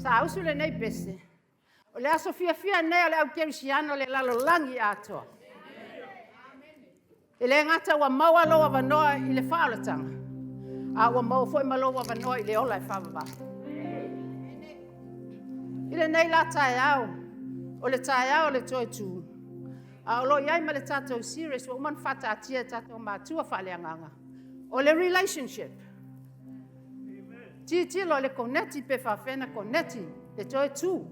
Sa usu lenei pese, o le aso fiafia lenei o le au kerisiano o le lalolagi atoa. E le gata ua maua lou avanoa i le faaolataga, a ua maua foi ma lou avanoa i le ola e faavavau. I lenei la taeao, o le taeao o le toe tu, a o lo o i ai ma le tatou series ua uma ona faataatia e tatou matua faaleagaga, o le relationship. Tilotilo i le koneti pe faafefea ona koneti le toe tu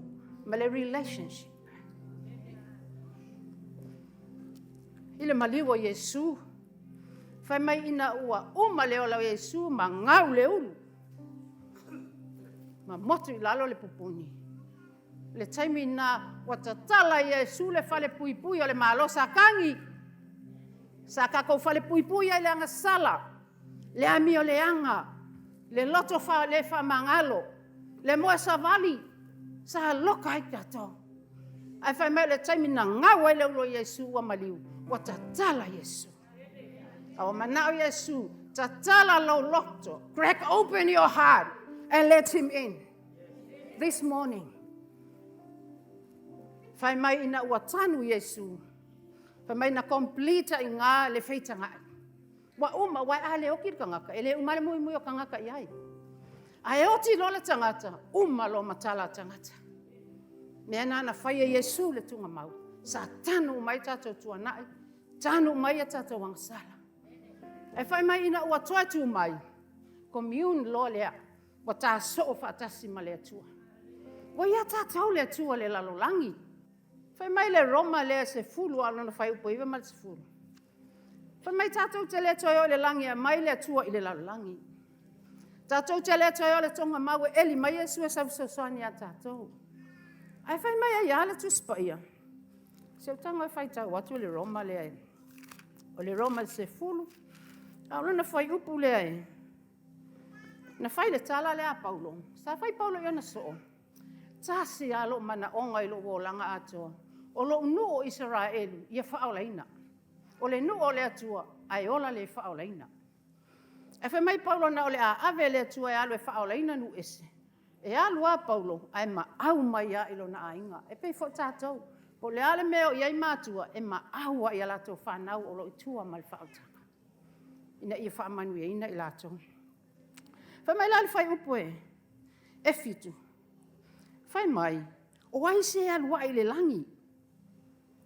ma le relationship. I le maliu o Iesu, fai mai ina ua uma le ola o Iesu ma gau le ulu, ma motu i lalo le pupuni. Le taimi na ua tatala Iesu le fale puipui o le Malo sa tagi. Sa tatou fale puipui ai le agasala, le amio leaga, le loto fa, le faamagalo, le moe savali, sa loka ai tatou. Ae fai mai o le taimi na gau ai le ulu o Iesu ua maliu, ua tatala Iesu. A ua manao Iesu, tatala lou loto, crack open your heart and let him in. This morning, fai mai ina ua tanu Iesu, fai mai na complete i ngā le feitagai. Ua uma, ua a le oki le tagata, e le uma le muimui o tagata i ai. A e oti loa le tagata, uma loa matala a tagata. Mea na na fai e Iesu le tugamau. Sa tanu mai tatou tuanai, tanu mai a tatou agasala. E fai mai ina ua toe tu mai, commune loa lea, ua tasoo faatasi ma le Atua. Ua ia tatou le Atua le lalolagi. Fai mai le Roma lea 10 a lona fuaiupu 9 ma le 10. Fai mai tatou te le toe o i le lagi e aumai le Atua i le lalolagi. Tatou te le toe o le tonga mau e eli mai Iesu e sau fesoasoani ia tatou. Ae fai mai ai lava le Tusi Paia. Se utaga e faitau atu le Roma lea e. O le Roma 10, a o lona fuaiupu lea e. Na fai le tala lea a Paulo. Sa fai Paulo i ona soo. Tasi lava lou manaoga i lou olaga atoa, o lou nuu o Isaraelu ia faaolaina. O le nuu o le Atua, ae ola le faaolaina. Ae fai mai Paulo na o le a ave le Atua e alu e faaolaina nuu ese. E alu lava Paulo, ae maau mai lava i lona aiga. E pei foi tatou, po o le a le mea o i ai matua, e maau lava i a latou fanau o lo o i tua ma le faautaga, ina ia faamanuiaina i latou. Fai mai la le fuaiupu e 7, fai mai, o ai se alu ae i le lagi?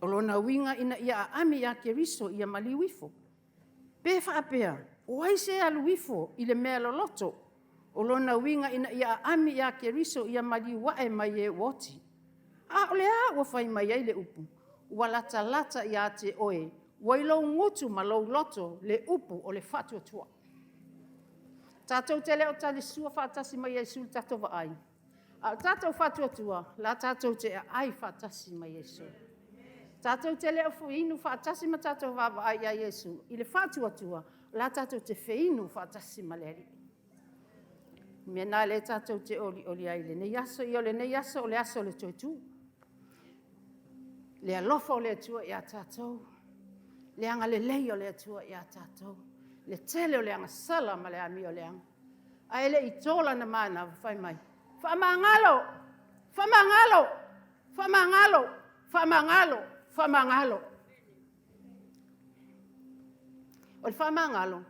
O lona uiga ina ia aami ia Keriso ia maliu ifo. Pe faapea, o ai se alu ifo i le mea loloto? O lona uiga ina ia aami ia Keriso ia maliu ae mai e ua oti. A o le a ua fai mai ai le upu, ua latalata ia te oe, ua i lou gutu ma lou loto le upu o le faatuatua. Tatou te le o talisua faatasi ma Iesu i le tatou vaai, a o tatou faatuatua, la tatou te aai faatasi ma Iesu. Tatou te le o feinu faatasi ma tatou vaavaai ia Iesu i le faatuatua, la tatou te feinu faatasi ma le Alii. Mea na lea tatou te olioli ai i lenei aso, ia o lenei aso o le aso o le toe tu. Le alofa o le Atua ia tatou, le agalelei o le Atua ia tatou, le tele o le agasala ma le amio leaga. Ae le i to lana manava, fai mai, faamagalo, faamagalo, faamagalo, faamagalo, faamagalo. O le faamagalo,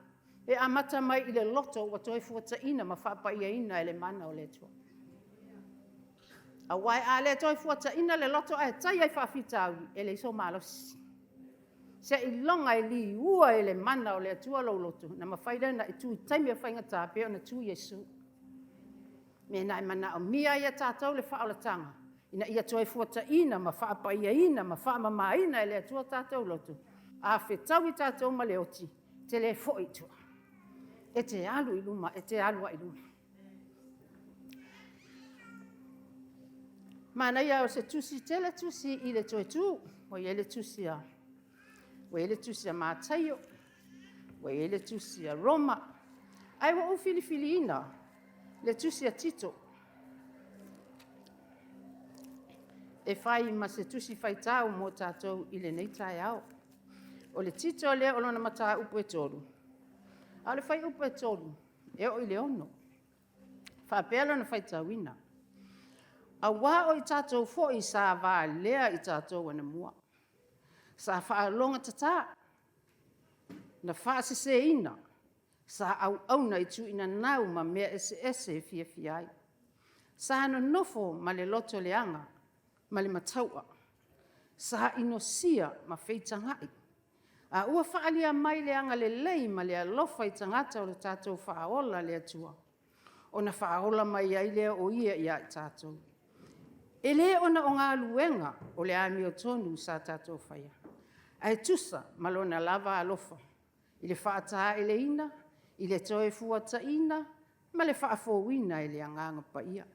e amata mai i le loto ua toe fuataina ma faapaiaina e le mana o le Atua. Aua a le toe fuataina le loto ae taia i faafitauli, e leai sou malosi. Seiloga e liua e le mana o le Atua lou loto, na mafai lea ona e tu i taimi o faigata pei ona tu Iesu. Mea na e manaomia ai e tatou le faaolataga, ina ia toe fuataina ma faapaiaina ma faamamaina e le Atua tatou loto, a fetaui tatou ma le oti, te le foi i tua. E te alu i luma, e te alu ai i luma. Manaia o se tusi tele tusi i le toe tu. Ua i ai le tusi a, ua i ai le tusi a Mataio, ua i ai le tusi a Roma. Ae ua ou filifiliina le tusi a Tito e fai ma se tusi faitau mo tatou i lenei taeao. O le Tito lea o lona mataupu e 3, a o le fuaiupu e 3 e oo i le 6. Faapea lona faitauina. Auā o i tatou foi sa valea i tatou anamua, sa faalogotatā, na faaseseina, sa auauna i tuuinanau ma mea eseese e fiafia ai. Sa nonofo ma le loto leaga ma le matau'a, sa inosia ma feitagai, a ua faaalia mai le agalelei ma le alofa i tagata o le tatou Faaola le Atua, ona faaola mai ai lea o ia ia i tatou. E le ona o galuega o le amiotonu sa tatou faia, ae tusa ma lona lava alofa i le faataeleina, i le toefuataina ma le faafouina e le Agaga Paia,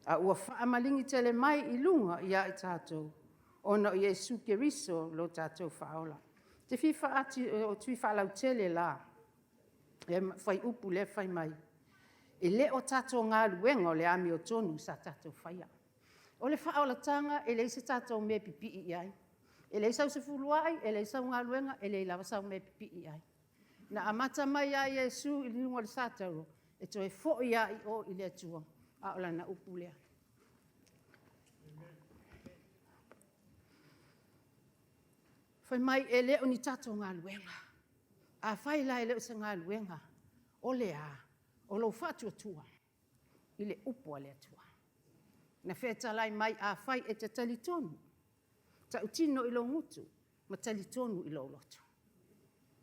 a ua faamaligi tele mai i luga ia i tatou, ona o Iesu Keriso lo tatou Faaola. Ou te fia faalautele la le fuaiupu lea fai mai, e le o tatou galuega o le amiotonu sa tatou faia. O le faaolataga e leai se tatou mea e pipii i ai. E leai sau sefuluai, e leai sau galuega, e leai lava sau mea e pipii i ai. Na amata mai ia Iesu i luga o le satauro, e toe foi lava i o i le Atua, a o lana upu lea. Fai mai, e le o ni tatou galuega. Afai la e le o se galuega, o le a? O lou faatuatua i le upu a le Atua. Na fetalai mai, afai e te talitonu, tautino i lou gutu ma talitonu i lou loto.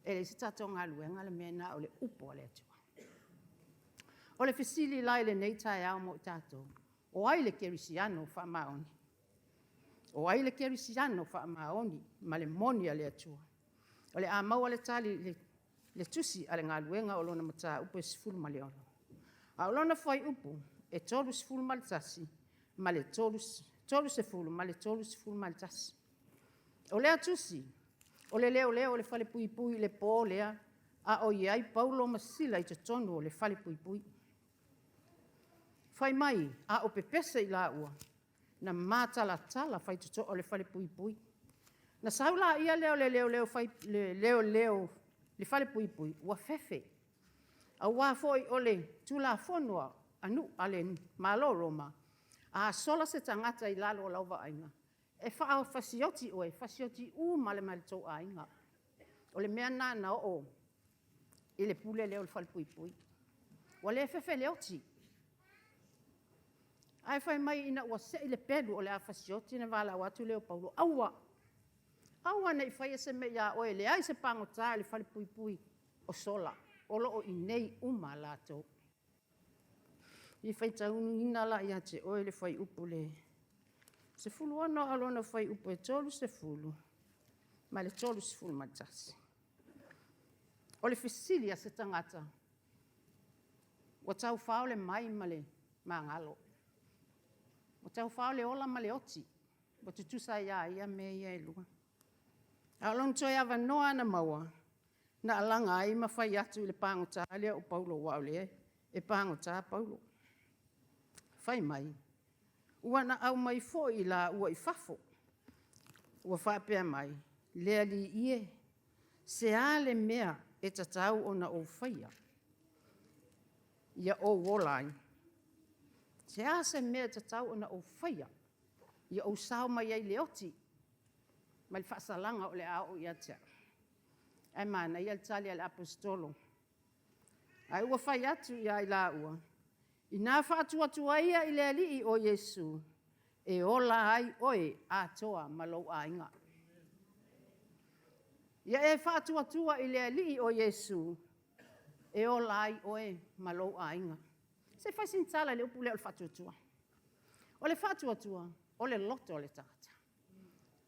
E leai se tatou galuega le mea lena o le upu a le Atua. O le fesili la i lenei taeao mo i tatou, o ai le kerisiano faamaoni? O ai le kerisiano faamaoni ma le moni a le Atua? O le a maua le tali i le tusi a le galuega o lona mataupu e 16. A o lona fuaiupu e 31 ma le 30 ma le 31. O lea tusi, o le leoleo o le falepuipui i le po lea, a o i ai Paulo ma Sila i totonu o le falepuipui. Fai mai, a o pepese i laua, na matalatala faitotoa o le falepuipui. Na sau laia lea o le leoleo fai, le leoleo le falepuipui, ua fefe. Auā foi o le tulafono a nuu a le Malo o Roma, a sola se tagata i lalo o lau vaaiga, e faafasioti oe, fasioti uma ma le tou aiga. O le mea lena na oo i le pule lea o le falepuipui. Ua le fefe i le oti. Ae fai mai ina ua sei le pelu o le a fasioti ona valaau atu lea o Paulo, aua, aua ne i faia se mea ia oe, leai se pagota i le falepuipui o sola, o lo o i inei uma latou. I faitauina la ia te oe le fuaiupu le 16 a o lona fuaiupu e 30 ma le 31. O le fesili a se tagata, ua taufao le mai ma le magalo, ua taufao le ola ma le oti, ua tutusa ia ia mea ia e lua. A o lona toe avanoa na maua, na alaga ai ma fai atu i le pagota lea o Paulo, aua o lea e pagota Paulo. Fai mai, ua na aumai foi i laua i fafo, ua faapea mai, le Alii e, se a le mea e tatau ona ou faia, ia ou ola ai? Se a se mea e tatau ona ou faia, ia ou sao mai ai i le oti, ma le faasalaga o le a oo ia te au? Ae manaia le tali a le Aposetolo. Ae ua fai atu ia i laua, ina faatuatuaia i le Alii o Iesu, e ola ai oe atoa ma lou aiga. Ia e faatuatua i le Alii o Iesu, e ola ai oe ma lou aiga. Se fai sina tala i le upu lea o le faatuatua. O le faatuatua, o le loto o le tagata.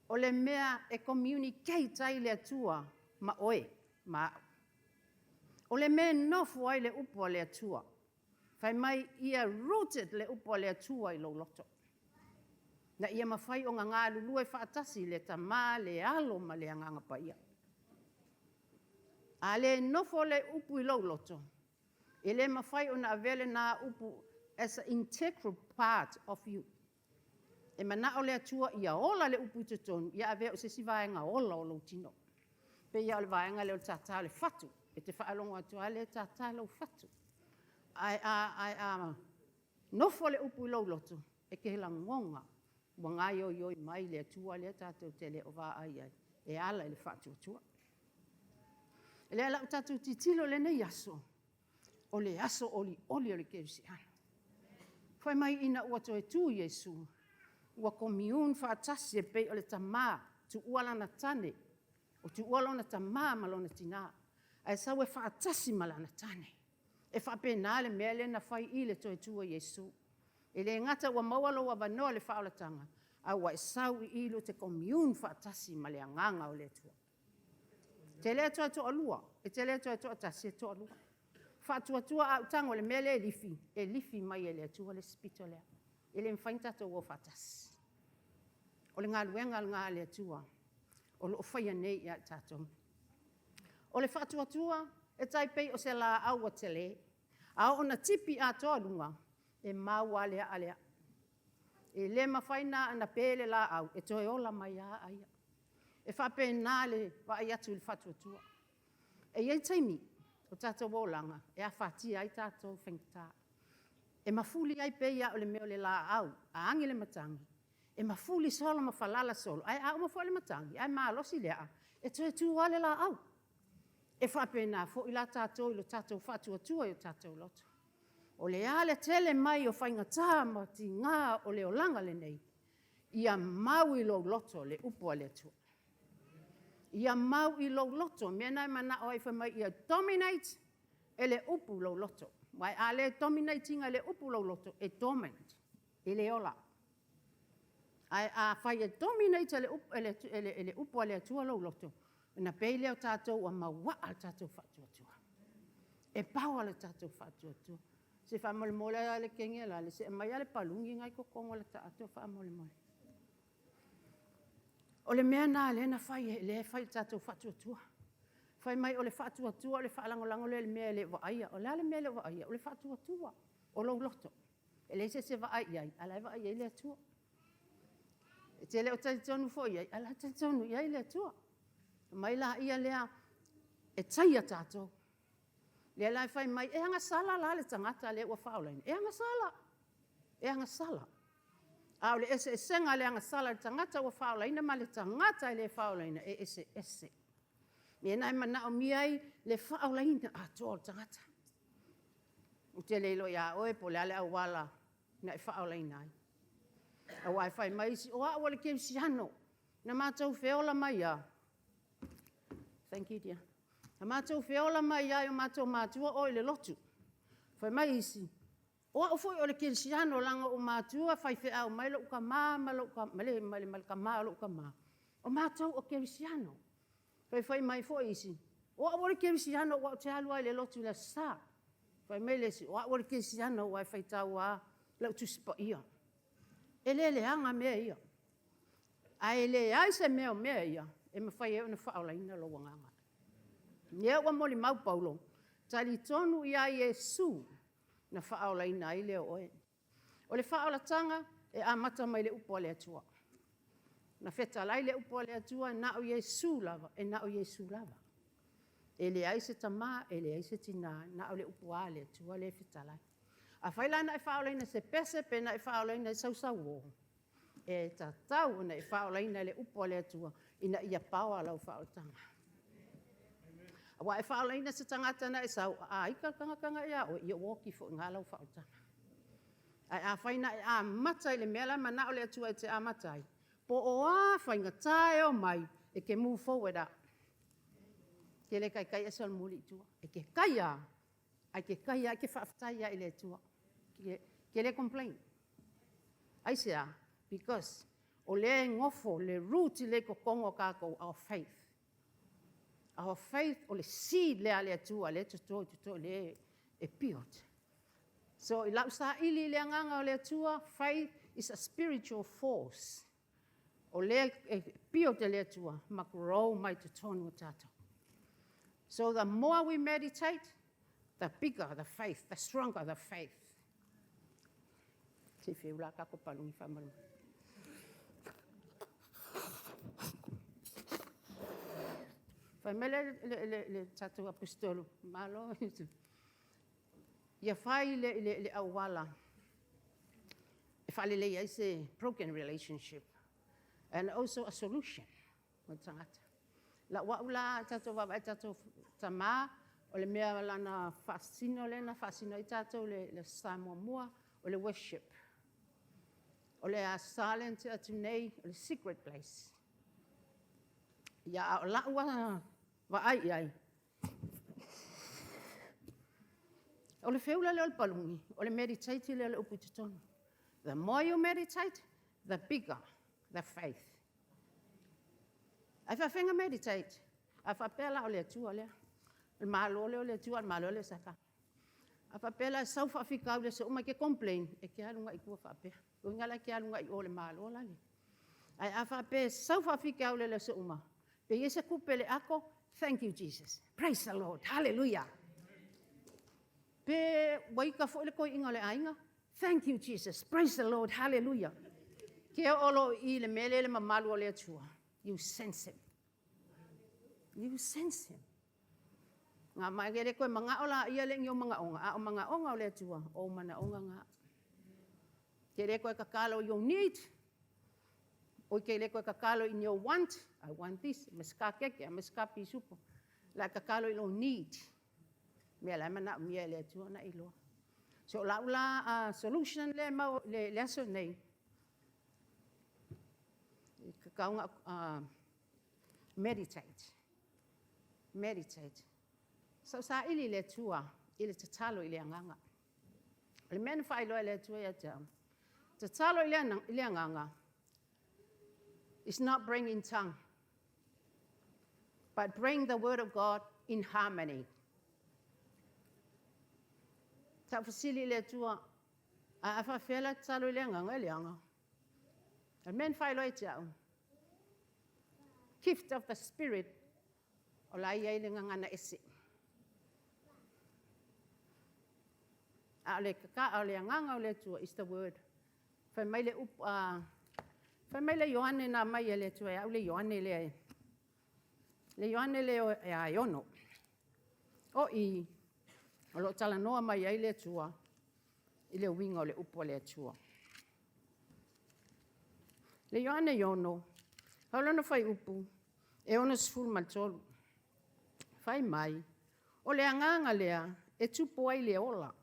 O le mea e communicate ai le Atua ma oe, ma au. O le mea e nofo ai le upu a le Atua. Fai mai, ia rooted le upu a le Atua i lou loto. Na ia mafai ona galulue faatasi le Tama, le Alo ma le Agaga Paia. A le nofo le upu i lou loto, e le mafai ona avea lena upu as an integral part of you. E manao le Atua ia ola le upu i totonu, ia avea o se isi vaega ola o lou tino. Pei o le vaega lea o le tātā o le fatu, e te faalogo atu lava lea e tātā lou fatu. Ae a nofo le upu i lou loto, E te lagona ua gaoioi mai le Atua lea tatou te le o vaai ai e ala i le faatuatua. O lea la ua tatou tilotilo i lenei aso, o le aso olioli o le kerisiano. Fai mai ina ua toe tu Iesu, ua commune faatasi e pei o le tama, tuua lana tane, o tuua lona tama ma lona tina, ae sau e faatasi ma lana tane. E faapena le mea lea na fai i le toe tu o Iesu. E le gata ua maua lou avanoa i le faaolataga, a ua e sau i i lua te commune faatasi ma le agaga o le Atua. E te le toe toalua, e te le toe toatasi, e toalua. Faatuatua a ou tago i le mea lea e lifi, e lifi mai e le Atua le isi pito lea. E le mafai ona tatou o faatasi. O le galuega lena a le Atua o lo o faia nei ia i tatou. O le faatuatua e tai pei o se laau ua tele, a oo ina tipi atoa luga, e mau lava le aa lea. E le mafai ona pe le laau e toe ola mai lava aa ia. E faapena le vaai atu i le faatuatua. E i ai taimi o tatou olaga e afatia ai tatou faigata. E mafuli ai pei lava o le mea o le laau, a agi le matagi, e mafuli solo ma falala solo, ae a uma foi le matagi ae malosi le aa, e toe tu lava le laau. E faapena foi la tatou i lo tatou faatuatua i o tatou loto. O le a le tele mai o faigata ma tiga o le olaga lenei, ia mau i lou loto le upu a le Atua. Ia mau i lou loto, mea na e manao ai fai mai ia dominate e le upu lou loto. Aua a le dominate ina e le upu lou loto, e dormant, e le ola. Ae a fai e dominate e le upu a le Atua lou loto, ona pei lea o tatou ua mauaa le tatou faatuatua. E power le tatou faatuatua. Se faamolemole lava le kegi la le se aumai lava le paluni na i totonu o le taato faamolemole. O le mea lena lea na fai, lea e fai i le tatou faatuatua. Fai mai o le faatuatua o le faalagolago lea i le mea e le o vaaia. O le a le mea e le o vaaia? O le faatuatua o lou loto. E leai se isi e vaai i ai, a o la e vaai i ai le Atua. E te le o talitonu foi i ai, a o la e talitonu i ai le Atua. Mai laia lea e taia tatou. Lea la e fai mai, e agasala la le tagata lea ua faaolaina. E agasala, e agasala. A o le eseesega le agasala i le tagata ua faaolaina ma le tagata e le faaolaina, e eseese. Lea na e manaomia ai le faaolaina atoa o le tagata. Ou te le iloa ia oe po o le a le auala na e faaolaina ai. Aua e fai mai isi, o au o le kerisiano, na matou feola mai lava. Thank you, dear. Na matou feola mai lava i o matou matua o i le lotu. Fai mai isi, o au foi o le kerisiano leaga o matua faifeau mai lou tama ma le tama o lou tama. O matou o kerisiano. Fai mai foi isi, o au o le kerisiano aua ou te alu lava i le lotu i le Aso Sa. Fai mai le isi, o au o le kerisiano aua e faitau lava lau Tusi Paia. E le leaga mea ia. Ae leai se mea o mea ia e mafai ai ona faaolaina lou agaga. Lea ua molimau Paulo, talitonu ia Iesu na faaolaina ai lea o oe. O le faaolataga e amata mai le upu a le Atua. Na fetalai le upu a le Atua, na o Iesu lava, e na o Iesu lava. E leai se tama, e leai se tina, na o le upu a le Atua lea e fetalai. Afai la na e faaolaina se pese pe na e faaolaina i sausauo, e tatau ona e faaolaina le upu a le Atua ina ia power lau faaolataga. Aua e faaolaina se tagata na e sau, a ika le tagata na ia oe, ia ua oti foi ngā lau faaolataga. Ae afai na e amata i le mea la manao le Atua e te amata ai, po o a faigata e o mai, e te move forward a. Ke le taitai e solomuli i tua. E te kai a, ai te kai a, e te faafetai a i le Atua. Ke le complain. Aisea, because o lea e gofo le root i le totonu o tatou, our faith. Our faith o le seed lea a le Atua, lea toto toto lea e build. So i lau saili i le agaga o le Atua, faith is a spiritual force. O lea e build e le Atua, ma grow mai totonu o tatou. So the more we meditate, the bigger the faith, the stronger the faith. Se whiu la kako palungi whaamaru. Fai mai le tatou apostolo, malo, ia fai le auala. E faaleleia ai se broken relationship and also a solution mo le tagata. Lau au la tatou vaavaai tatou tama, o le mea lana faasino lea na faasino ai tatou le Aso Sa muamua, o le worship. O le Aso Sa lea na tea atu nei, o le secret place. Ia, a o lau vaai i ai, o le feula lea o le paluni, o le meditate lea o le upu i totonu. The more you meditate, the bigger the faith. Ae faafefea meditate? A faapea la o le Atua lea, o le Malo lea o le Atua, o le Malo lea o Satani. A faapea la e sau faafitauli aso uma e te complain, e te alu agai i tua faapea. O lona uiga la e te alu agai i o i le Malo la le. Ae a faapea e sau faafitauli le aso uma, pe i ai se tupe i le ato, thank you Jesus, praise the Lord, hallelujah. Pe ua ita foi le toeaiina o le aiga, thank you Jesus, praise the Lord, hallelujah. Ke oo loa i le mea lea le mamalu o le Atua, you sense him. You sense him. Ngā mai ke le koe mangao la ia le ni o mangaonga, a o mangaonga o le Atua, o manaonga ngā. Ke le koe kakalo your need, o ke le koe kakalo in your want, I want this, me ska keke, me ska pisupo. La kakalo i lo need. Mea la mana mia le Atua na iloa. So lau la solution le mau le aso nei. Kakaunga meditate. Meditate. So sa ili le Atua i le tatalo i le agaga. O le mea na faailoa e le Atua ia te au. Tatalo i le agaga is not praying in tongue, but bring the word of God in harmony. Sa fasili i le Atua, a faafefea la tatalo i le agaga e leaga. O le mea na faailoa ia te au. Gift of the Spirit, o la i ai le gagana ese. A o le kaka, o le agaga o le Atua is the word. Fai mai le upu, fai mai le Ioane na mai e le Atua e au le Ioane lea e. Le Ioane lea e a e ono. O i, o loo talanoa mai ai le Atua i le uiga o le upu a le Atua. Le Ioane i ono, hau lona fai upu, e 63. Fai mai, o le agaga lea e tupu ai le ola.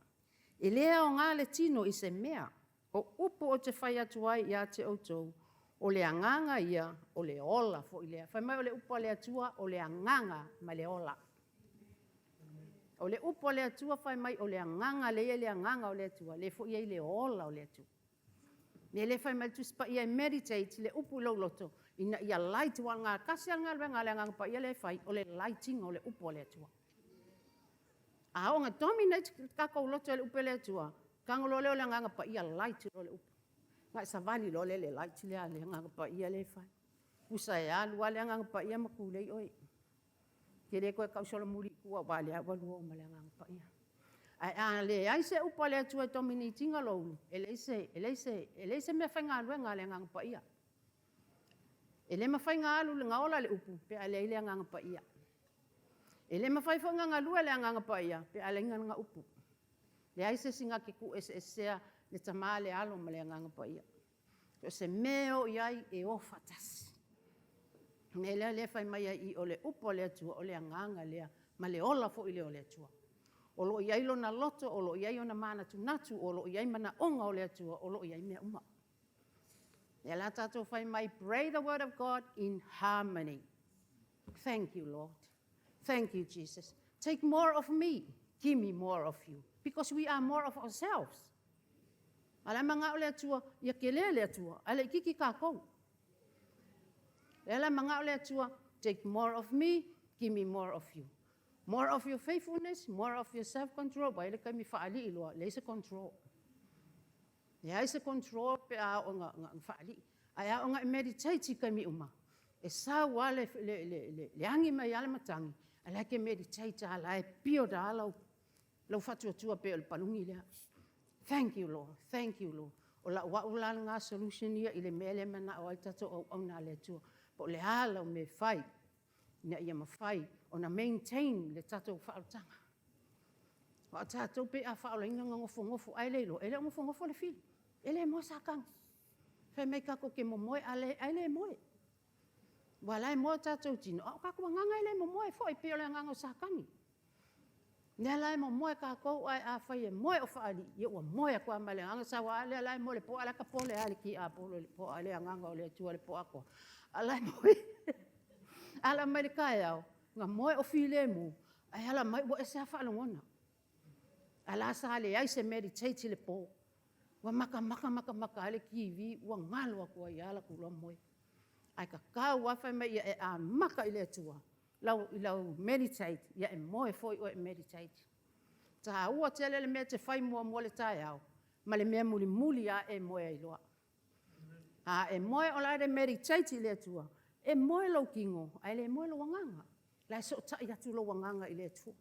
E le aoga le tino i se mea, o upu ou te fai atu ai ia te outou, o le agaga ia, o le ola foi lea. Fai mai o le upu a le Atua, o le agaga ma le ola. O le upu a le Atua fai mai o le agaga lea i le agaga o le Atua, lea foi i le ola o le Atua. Me le fai mai le Tusi Paia e meditate le upu i lou loto, ina ia light wa ngā kasi a galuega le Agaga Paia lea e fai, o le lighting o le upu a le Atua. A oo ina dominate tatou loto e le upu a le Atua, tago loa lea o le Agaga Paia light loa le upu. Na e savali loa lea le light lea a le Agaga Paia lea e fai. Pusa e alu lava le Agaga Paia ma tulei oe. Ke le toe tausolomuli i tua aua o lea ua lua ma le Agaga Paia. Ae a leai se upu a le Atua e dominate ina lou, e leai se, e leai se, e leai se mea faigaluega a le Agaga Paia. E le mafai ona alu na ola le upu pe a leai le Agaga Paia. E le mafai foi ona galue le Agaga Paia pe a leai lana upu. Leai se isi na te tuueseesea le Tama, le Alo ma le Agaga Paia. O se mea e o i ai e o faatasi. O le mea lea lea fai mai ai i o le upu a le Atua, o le agaga lea, ma le ola foi lea o le Atua. O lo o i ai lona loto, o lo o i ai ona manatunatu, o lo o i ai manaoga o le Atua, o lo o i ai mea uma. Lea la tatou fai mai, pray the word of God in harmony. Thank you, Lord. Thank you, Jesus. Take more of me. Give me more of you. Because we are more of ourselves. A la mangao le Atua, ia kelē le Atua, ae laitiiti tatou. Lea la mangao le Atua, take more of me, give me more of you. More of your faithfulness, more of your self-control. Aua e le taimi faalii loa, leai se control. Leai se control pe a oo ina faalii. Ae a oo ina e meditate i taimi uma, e sau lava le agi mai lava le matagi, a o la e te meditate lava, la e build lava lau faatuatua pei o le paluni lea. Thank you, Lord. Thank you, Lord. O lau au la lena solution ia i le mea lea e manao ai tatou auauna a le Atua. Po o le a lau mea e fai ina ia mafai ona maintain le tatou faaolataga. Aua o tatou pei a faaolaina na nofonofo, ae le iloa, e le o nofonofo le fili. E le moe Satani. Fai mai tatou te momoe ae le moe. Ua la e moe o tatou tino, a o tatou agaga e le momoe foi, pei o le agaga o Satani. Lea la e momoe tatou, ae afai e moe o faalii, ia ua moe atu lava ma le agaga sau a lea la e moe le po, a la e tapole lava le tiapolo i le po, a le agaga o le Atua i le po atoa. A la e moe, ala mai le taeao, na moe o filemu, ae ala mai ua ese lava faalogona. A la sa leai se meditate i le po, ua matamata matamata lava le TV ua galo atu ai lava latou loa moe. Ae tatau lava fai mai ia e amata i le Atua i lau meditate, ia e moe foi oe e meditate. E taua tele le mea e te fai muamua i le taeao, ma le mea mulimuli lava e moe ai loa. A e moe o la e meditate i le Atua, e moe lou tino, ae le moe lou agaga. La e sotai atu lou agaga i le Atua.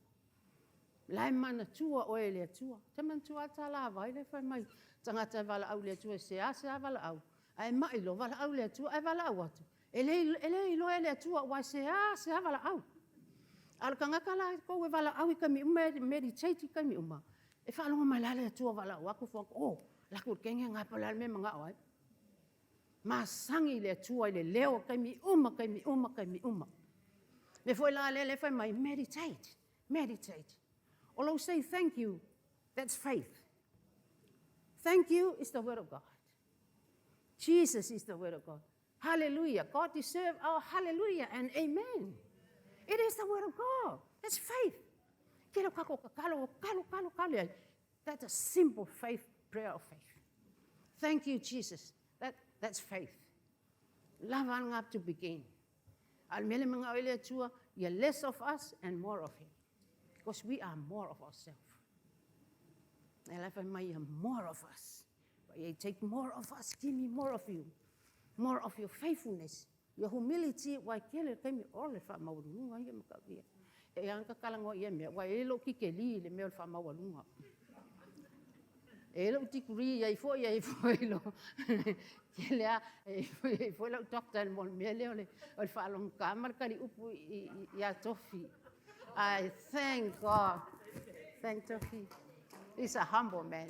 La e manatua oe e le Atua. Te manatua lava talavai le fai mai, tagata e valaau i le Atua e seasea valaau, ae mai loa valaau i le Atua, ae valaau atu, e le iloa e le Atua ua seasea valaau. A o le tagata la tou e valaau i taimi uma, e meditate i taimi uma, e faalogo mai la le Atua valaau atu, fai atu, oh, latu i le teine lena po o le a le mea e manao ai. Masagi le Atua i le leo taimi uma, taimi uma, taimi uma. Le foi la lea le fai mai, meditate, meditate. O lou say thank you, that's faith. Thank you is the word of God. Jesus is the word of God. Hallelujah. God deserves our hallelujah and amen. It is the word of God. That's faith. Kelo kako kakalo, kalo, kalo, kalo. That's a simple faith, prayer of faith. Thank you, Jesus. That's faith. Lava ngap to begin. Al mele mga oile Atua, ia less of us and more of him. Because we are more of ourselves. E mai ia more of us. But take more of us, give me more of you. More of your faithfulness, your humility, wai kele kaimi o le whaamauluga ia makauia. E anga kalango ia mea, wai e lo kike li le mea o le whaamaualuga. E lo degree ia ifo ia ifo i lo. Kele a, e ifo ia ifo lau doctor le mo le mea lea o le whaalonga ma le kali upu ia Tofi. I thank God. Thank Tofi. He's a humble man.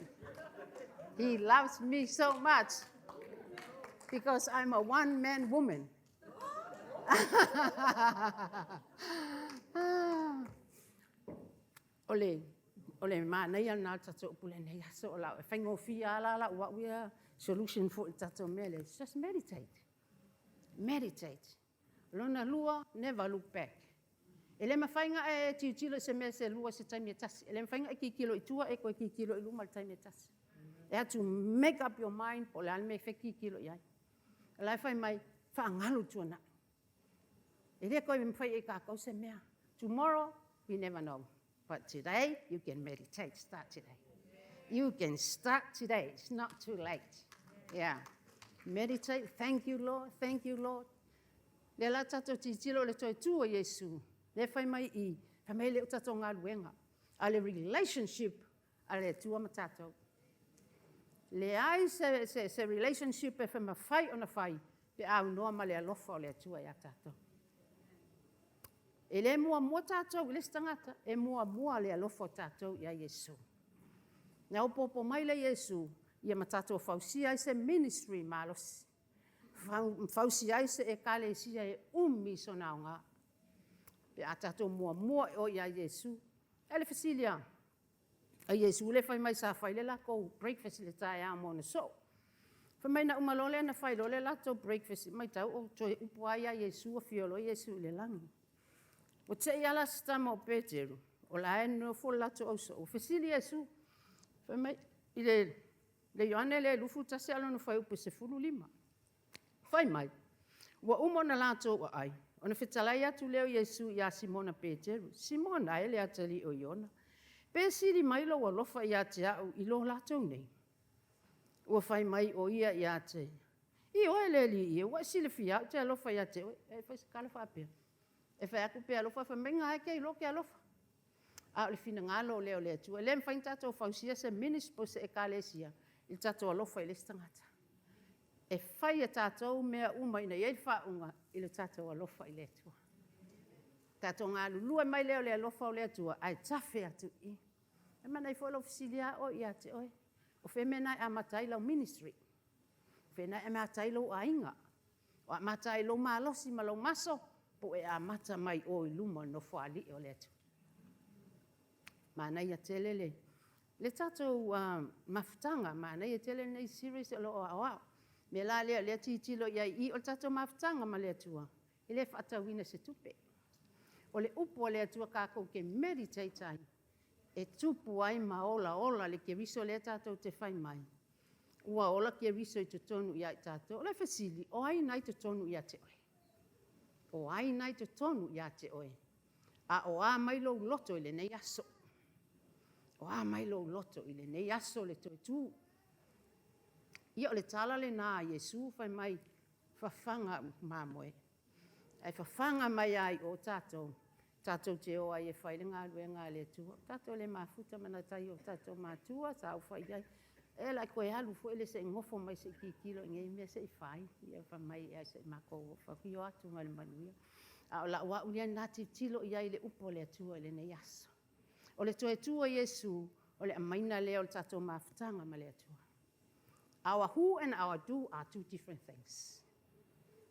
He loves me so much because I'm a one-man woman. O le manaia na tatou pule nei aso o lau e faigofie lava la lau au ia solution foi i le tatou mea lea. Just meditate. Meditate. Lona lua, never look back. E le mafai ona e tilotilo i se mea se lua se taimi e tasi. E le mafai ona e tilotilo i tua e koe tilotilo i luma le taimi e tasi. E have to make up your mind po o le a le mea e fai tilotilo i ai. O la e fai mai, faagalu tuanai. E le koe mafai e kākou se mea. Tomorrow, we never know. But today, you can meditate. Start today. You can start today. It's not too late. Yeah. Meditate. Thank you, Lord. Thank you, Lord. Le la tatou tilotilo le toe tu o Iesu. Le fai mai i, fai mai le o tatou galuega. A le relationship a le Atua ma tatou. Le ai se relationship e whamawhai ona whai, pe au noa ma le alofa o le Atua ia tatou. E le mua mua tatou i le tangata, e mua mua le alofa o tatou ia Iesu. Na opopo mai le Iesu, ia ma tatou fausia ai se ministry malosi. Fausia ai se ekalesia e umi sona aoga. Pe a tatou mua mua o ia Iesu. E le fesilia, a Iesu le fai mai sa fai le lakou breakfast le taeao mo ona soo. Fai mai na uma loa lea na fai loa le latou breakfast mai tau o toe upu ai ia Iesu afio loa Iesu i le lagi. Ua tei ala se tama o Peteru, o la e nofo le latou au soo. Ua fesili Iesu, fai mai, i le Ioane le 21 a lona fuaiupu 15. Fai mai, ua uma ona latou aai, ona fetalai atu lea o Iesu ia Simona Peteru, Simona e le atalii o Iona, pe sili mai lou alofa ia te au i lo latou nei. Ua fai mai o ia ia te, i oe le alii e, ua e silafia au te alofa ia te oe. E fai se kala faapea. E fai atu pe alofa, fai mai ngā e ke iloa ke alofa. A o le finagalo lea o le Atua. E le mafai ona tatou fausia se ministry po se ekalesia i le tatou alofa i le isi tagata. E fai e tatou mea uma ina ia i le faauga i le tatou alofa i le Atua. Tatou galulue mai lea o le alofa o le Atua, ae tafe atu i. E manai foi lou fesilia o ia te oe. O fea le mea lena e amata ai lau ministry? O fea lena e amata ai lou aiga? O amata ai lou malosi ma lou maso, po o e amata mai o i luma o le Nofoalii o le Atua. Manaia tele le tatou mafutaga, manaia tele lenei series o lo o aoao. Mea la lea o lea tilotilo i ai i i, o le tatou mafutaga ma le Atua, e le faatauina i se tupe. O le upu a le Atua tatou te meditate ai, e tupu ai ma olaola le Keriso lea tatou te fai mai, ua ola Keriso i totonu ia i tatou. O le fesili, o ai na i totonu ia te oe? O ai na i totonu ia te oe? A o a mai lou loto i lenei aso? O a mai lou loto i lenei aso le toe tu? Ia o le tala lena a Iesu fai mai, fafaga mamoe. Ae fafaga mai lava i o tatou, tatou te o ai e fai le galuega a le Atua. Tatou le mafuta ma nai o tatou matua sa ou fai i ai. E la toe alu foi le se i nofo mai se i tilotilo i nei mea se i fai. Ia fai mai e se i matou o atu ma le manuia. A o lau au lea na tilotilo i ai i le upu a le Atua i lenei aso. O le toe tu o Iesu, o le amaina lea o le tatou mafutaga ma le Atua. Our who and our do are two different things.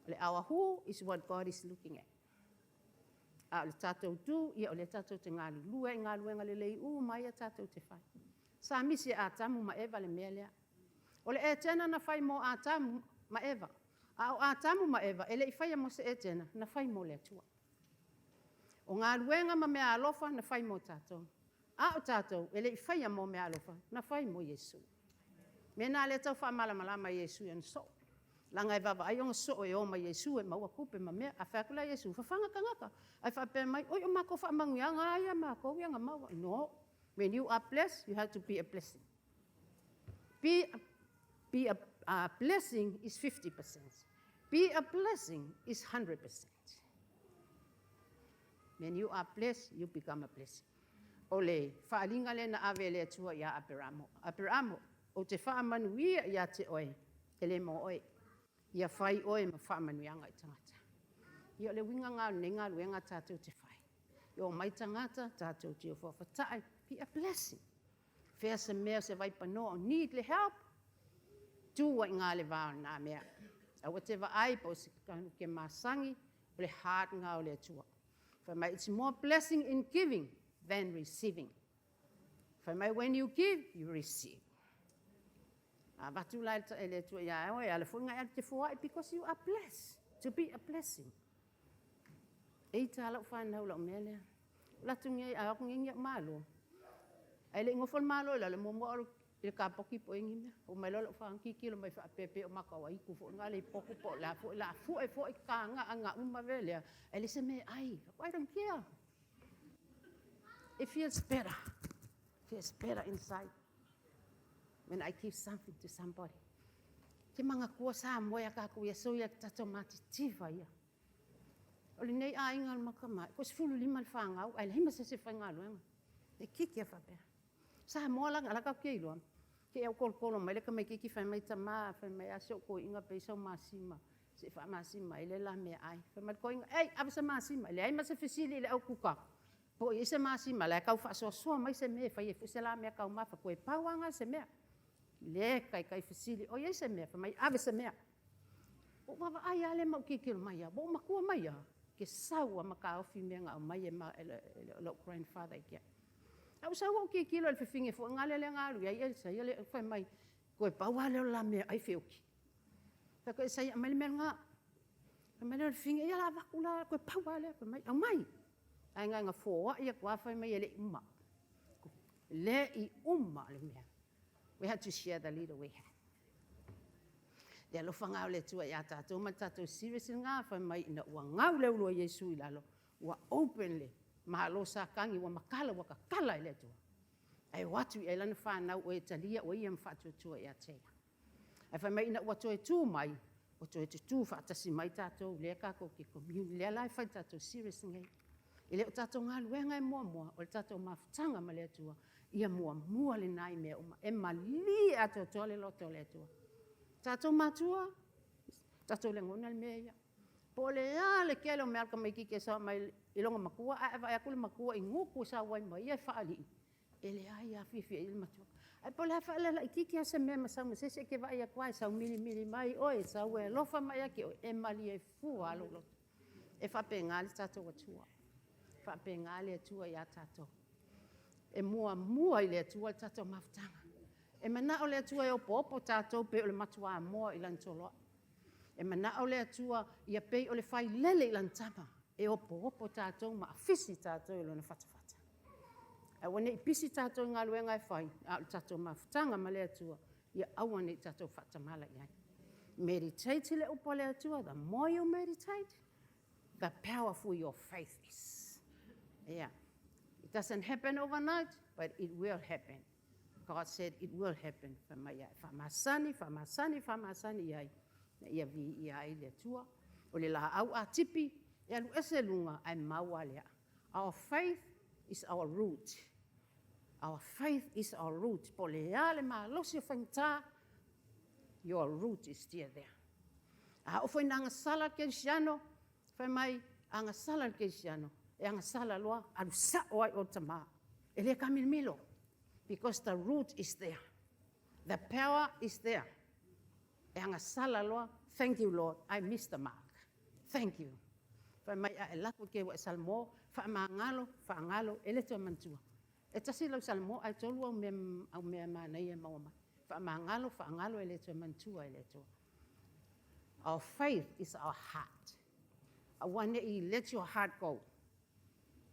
O le our who is what God is looking at. A o le tatou do, ia o le tatou te galulue i galuega lelei u mai a tatou te fai. Sa misi e Atamu ma Eva le mea lea. O le Etena na fai mo Atamu ma Eva. A o Atamu ma Eva, e le i faia mo se Etena, na fai mo le Atua. O galuega ma mea alofa na fai mo tatou. A o tatou, e le i faia mo mea alofa, na fai mo Iesu. Mea na le tau faamalamalama Iesu i ona soo. Laga e vaavaai ona soo e o mai Iesu e maua tupe ma mea. A fai atu la Iesu, fafaga tagata. Ai faapea mai, oi o matou faamanuiaga ia matou ia na maua. No. When you are blessed, you have to be a blessing. Be a blessing is 50%. Be a blessing is 100%. When you are blessed, you become a blessing. O le faaliga lea na ave e le Atua ia Aperamo. Aperamo, o te faamanuia ia te oe, e le mo oe. Ia fai oe ma faamanuiaga i tagata. Ia o le uiga ngā o lenei galuega tatou te fai. Ia o mai tagata, tatou te o faafata'i, be a blessing. Fea se mea se vaipanoa o need le help, tu ai ngā le vā o nā mea. Aua te vaai po o se ke masagi, o le heart ngā o le Atua. Fai mai, it's more blessing in giving than receiving. Fai mai, when you give, you receive. A vatu la e le Atua ia oe, ala foi ngai te foai, because you are blessed to be a blessing. E ita lau whanau lau mea lea. O latu ngai a aku ngai malo. Ai le ngofo malo la le mo mo i le kapoki po ingi mea. O mai lo whanau kikilo mai wha pepe o makawa iku fo ngā le poku po la fo la fu e fo i ka nga anga uma velea. Ai le se me ai. I don't care. It feels better. It feels better inside when I give something to somebody. Ke manga kua sa moe a kākou ia so ia tatou matitiva ia. O lenei aiga o le makamai, ko 15 le whangau, ai lehi ma se se whaingaluenga. E kiki a whapea. Sa moa la ala ka ke iloa. Ke au kolokolo mai le ka mai kiki whai mai tama, whai mai ase o ko inga pe sau masima. Se wha masima i le la mea ai. Whai mai ko inga, ei, ave se masima. Le ai ma se fesili le au kuka. Po i se masima, le kau whaasoasoa mai se mea, whai e se la mea kau mafa, koe pauanga se mea. Le kai kai fesili, o i se mea, whai mai ave se mea. O wawa ai ale mau kikilo mai ia, o makua mai ia. Ke sau a maka ofi mea ngā mai e ma e le grandfather i kia. Au sau o kikilo le whiwhinge fo ngā le ngā alu ia i sa ia le whai mai koe pau ale o la mea ai whioki. Whai koe sa ia mai le mea ngā. Whai mai le whiwhinge ia la vaku la koe pau ale whai mai au mai. Ai ngā ngā fōa ia kua whai mai e le uma. Le i uma le mea. We had to share the little we had. Le alofa ngā o le Atua ia tātou ma tātou serious ngā whai mai ina ua ngau le ulua Iesu i lalo. Ua open le malo sa kangi ua makala ua kakala i le Atua. Ai o atu i lana whanau o e talia o ia mwhaatuatua i a tea. Ai whai mai ina ua toe tū mai, o toe te tū whaatasi mai tātou, lea kākou ke commune, lea lai whai tātou serious ngai. I le o tātou ngā luenga e mua mua, o le tātou mafutanga ma le Atua, ia mua mua le nai mea uma, e mali a toa le loto le Atua. Tātou matua, tātou le ngona le mea ia. Po le a le kele o mea alka mai kike sa mai i longa makua, a e vai aku le makua i nguku sa wai mai ia whaali. E le ai a fifi i le matua. Ae po o le a faaalaala itiiti lava o se mea ma sau ma se isi, e te vaai atu lava e saumili mai oe, e sau e alofa mai ia te oe, e malie fua lava lou loto. E faapena le tatou Atua. E faapena le Atua ia tatou. E muamua i le Atua le tatou mafutaga. E manao le Atua e opoopo tatou pei o le matuamoa i lana toloai. E manao le Atua ia pei o le failele i lana tama, e opoopo tatou ma afisi tatou i lona fatafata. Aua ne i pisi tatou i galuega e fai, a o le tatou mafutaga ma le Atua, ia aua ne i tatou faatamala i ai. Meditate i le upu a le Atua, the more you meditate, the powerful your faith is. Yeah. It doesn't happen overnight, but it will happen. God said it will happen. Fai mai ia e faamasani, faamasani, faamasani i ai, na ia viia ai le Atua. O le laau a tipi, e alu ese luga, ae mau lava le aa. Our faith is our root. Our faith is our root. Po o le a le malosi o faigata, your root is still there. A oo foi ina agasala le kerisiano, fai mai, agasala le kerisiano, e agasala loa, alu sao ai o le tama. E le taamilomilo, because the root is there. The power is there. E agasala loa, thank you Lord, I missed the mark. Thank you. Fai mai a e lafo i ke ua e salamo, faamagalo, faagalo, e le toe manatua. E tasi lau salamo ae tolu au mea manaia e maua mai. Faamagalo, faagalo, e le toe manatua e le Atua. Our faith is our heart. Aua ne i let your heart go.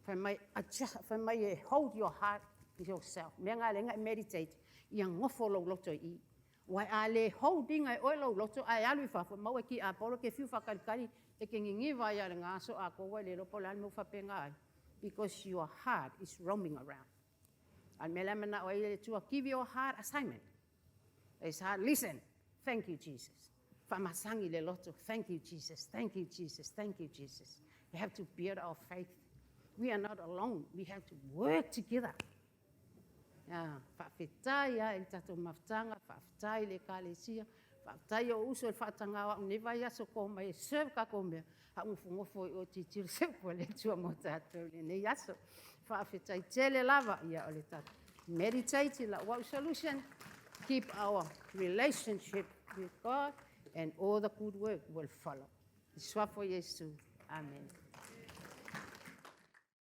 Fai mai, adjust, fai mai e hold your heart yourself. Mea ngā lenga e meditate, ia ngofo lou loto i i. Uae a le hold inga e oe lou loto, ae alu i fafo, maua ki a polo ke fiu whakalikali, e ke ngingiva ia le ngā aso a koua i le lopo le alme uwhapenga ai. Because your heart is roaming around. A le mea lea manao ai le Atua, give your heart assignment. It's heart, listen, thank you Jesus. Faamasangi le loto, thank you Jesus, thank you Jesus, thank you Jesus. We have to build our faith. We are not alone. We have to work together. Faafetai lava i le tatou mafutaga, faafetai i le ekalesia, faafetai o uso i le faatagao au nei vaiaso ko mai e serve tatou mea, a nofonofo i o tilotilo se upu a le Atua mo tatou i lenei aso. Faafetai tele lava ia o le tatou. Meditate i lau au solution, keep our relationship with God and all the good work will follow. I suafa o Iesu. Amen.